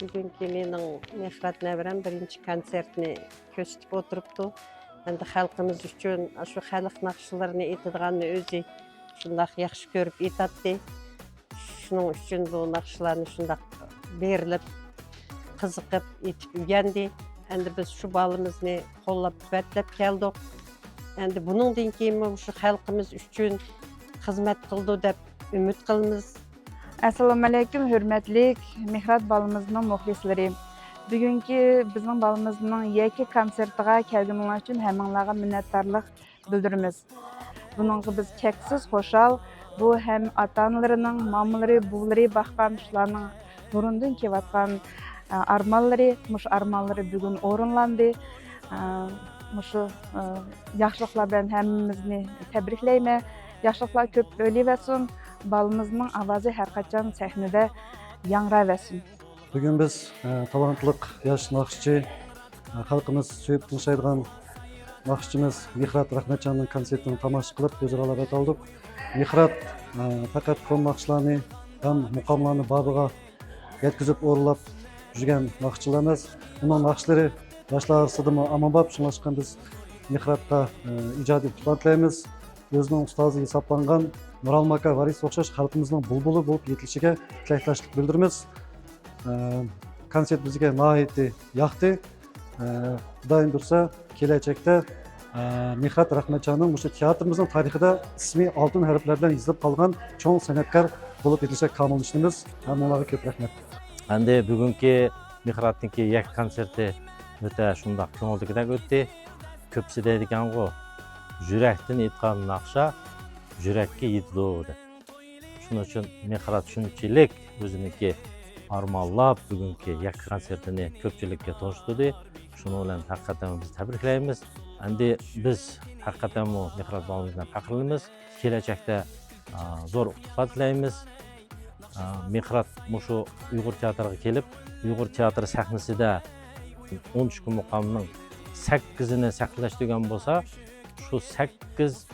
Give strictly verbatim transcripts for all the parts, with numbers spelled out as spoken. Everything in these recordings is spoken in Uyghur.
بۈگۈنكى مېنىڭ مېھرات نەۋرەم بىرىنچى كونسېرتنى كۆرسىتىپ ئولتۇرۇپتۇ. ئەمدى خەلقىمىز ئۈچۈن ئاشۇ خەلق ناخشىلىرىنى ئېيتىدىغاننى ئۆزى شۇنداق ياخشى كۆرۈپ ئېيتاتتى. شۇنىڭ ئۈچۈن بۇ ناخشىلارنى شۇنداق بېرىلىپ، قىزىقىپ ئېيتىپ ئۆگەندى. ئەمدى بىز شۇ بالىمىزنى قوللاپ-قۇۋۋەتلەپ كەلدۇق. ئەمدى بۇنىڭدىن كېيىنمۇ شۇ خەلقىمىز ئۈچۈن خىزمەت قىلىدۇ دەپ ئۈمىد قىلىمىز. ئەسسالامۇئەلەيكۇم، ھۆرمەتلىك مېھرات بالىمىزنىڭ مۇخلىسلىرى. بۈگۈنكى بىزنىڭ بالىمىزنىڭ يەككە كونسېرتىغا كەلگىنىڭلار ئۈچۈن ھەممىڭلارغا مىننەتدارلىق بىلدۈرىمىز. بۇنىڭغا بىز چەكسىز خۇشال. بۇ ھەم ئاتا-ئانىلىرىنىڭ، مامىلىرى، بوۋىلىرى باققان شۇلارنىڭ بۇرۇندىن كېلىۋاتقان، ئە، ئارمانلىرى، مۇشۇ ئارمانلىرى بۈگۈن ئورۇنلاندى. ئە، مۇشۇ، ئە، ياخشىلىقلار بىلەن ھەممىمىزنى تەبرىكلەيمەن. ياخشىلىقلار كۆپ بۆلۈۋەرسۇن. بالىمىزنىڭ ئاۋازى ھەر قاچان سەھنىدە ياڭراۋەرسۇن. بۈگۈن بىز، ئە، تالانتلىق ياش ناخشىچى، ئە، خەلقىمىز سۆيۈپ تىڭشايدىغان ناخشىچىمىز مېھرات رەھمەتجاننىڭ كونسېرتىنى تاماشا قىلىپ، گۈزەل خەۋەر ئالدۇق. مېھرات، ئە، پەقەت كونا ناخشىلارنى ھەم مۇقاملارنى بابىغا يەتكۈزۈپ ئورۇنلاپ يۈرگەن ناخشىچىلار ئەمەس. ئۇنىڭ ناخشىلىرى ياشلار ئارىسىدىمۇ ئاممىباب، شۇڭلاشقا بىز مېھراتقا، ئە، ئىجادىي ئۇتۇقلار تىلەيمىز. ئۆزىنىڭ ئۇستازى ھېسابلانغان مىرالمۇ ئاكا ۋارىس ئوخشاش خەلقىمىزنىڭ بۇلبۇلى بولۇپ يېتىلىشىگە تىلەكداشلىق بىلدۈرىمىز. ئە، كونسېرت بىزگە ناھايىتى ياقتى. ئە، خۇدايىم بۇيرۇسا، كېلەچەكتە، ئە، مېھرات رەھمەتجاننىڭ مۇشۇ تىياتىرىمىزنىڭ تارىخىدا ئىسمى ئالتۇن ھەرپلەر بىلەن يېزىلىپ قالغان چوڭ سەنئەتكار بولۇپ يېتىلىشىگە كامىل ئىشىنىمىز. ھەممىڭلارغا كۆپ رەھمەت. ئەمدى بۈگۈنكى مېھراتنىڭكى يەككە كونسېرتى ئۆتە شۇنداق كۆڭۈلدىكىدەك ئۆتتى. كۆپسى دەيدىكەنغۇ، يۈرەكتىن ئېيتقان ناخشا يۈرەككە يېتىدۇ دەپ. شۇنىڭ ئۈچۈن مېھرات شۇنچىلىك ئۆزىنىڭكى ئارمانلاپ بۈگۈنكى يەككە كونسېرتىنى كۆپچىلىككە تونۇشتۇردى. شۇنىڭ بىلەن ھەقىقەتەن بىز تەبرىكلەيمىز. ئەمدى بىز ھەقىقەتەنمۇ مېھرات بالىمىز بىلەن پەخىرلىنىمىز. كېلەچەكتە، ئا، زور ئۇتۇقلار تىلەيمىز. ئا، مېھرات مۇشۇ ئۇيغۇر تىياتىرىغا كېلىپ، ئۇيغۇر تىياتىرى سەھنىسىدە ئون ئىككى مۇقامنىڭ سەككىزىنى سەھنىلەشتۈرگەن بولسا، شۇ سەككىز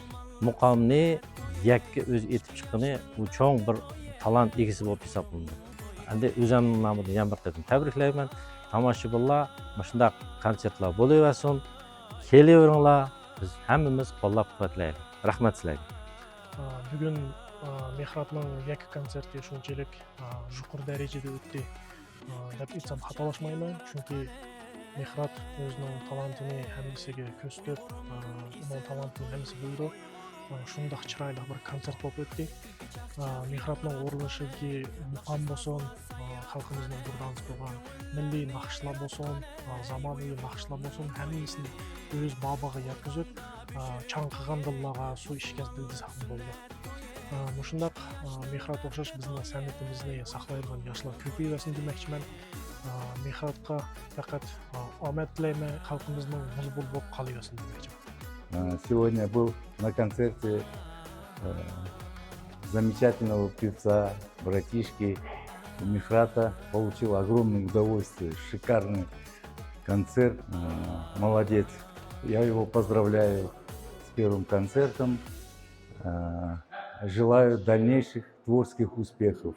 مۇقامنى يەككە ئۆزى ئېيتىپ چىققىنى، بۇ چوڭ بىر تالانت ئىگىسى بولۇپ ھېسابلىنىدۇ. ئەمدى ئۆزۈمنىڭ نامىدىن يەنە بىر قېتىم تەبرىكلەيمەن. تاماشىبىنلار، مۇشۇنداق كونسېرتلار بولۇۋەرسۇن. كېلىۋېرىڭلار، بىز ھەممىمىز قوللاپ-قۇۋۋەتلەيلى. رەھمەت سىلەرگە. ئا، بۈگۈن، ئا، مېھراتنىڭ يەككە كونسېرتى شۇنچىلىك، ئا، يۇقىرى دەرىجىدە ئۆتتى، ئا، دەپ ئېيتسام خاتالاشمايمەن، چۈنكى مېھرات ئۆزىنىڭ تالانتىنى ھەممىسىگە كۆرسىتىپ، ئا، ئۇنىڭ تالانتىنى ھەممىسى بىلىدۇ. ئا، شۇنداق چىرايلىق بىر كونسېرت بولۇپ ئۆتتى. ئا، مېھراتنىڭ ئورۇنلىشىدىكى مۇقام بولسۇن، ئا، خەلقىمىزنىڭ دۇردانىسى بولغان مىللىي ناخشىلار بولسۇن، ئا، زامانىۋى ناخشىلار بولسۇن، ھەممىسىنى ئۆز بابىغا يەتكۈزۈپ، ئا، چاڭقىغان دىللارغا سۇ ئىچكەز دىلدىز ھەقمۇ بولدى. ئا، مۇشۇنداق، ئا، مېھرات ئوخشاش بىزنىڭ سەنئىتىمىزنى ساقلايدىغان ياشلار كۆپىيىۋەرسۇن دېمەكچىمەن. ئا، مېھراتقا پەقەت، ئا، ئومەك تىلەيمەن، خەلقىمىزنىڭ بۇلبۇل بولۇپ قالىۋەرسۇن دېمەكچىمەن. А, сегодня был на концерте, э, замечательного певца, братишки Михрата. Получил огромное удовольствие. Шикарный концерт. Э, молодец. Я его поздравляю с первым концертом. Э, желаю дальнейших творческих успехов.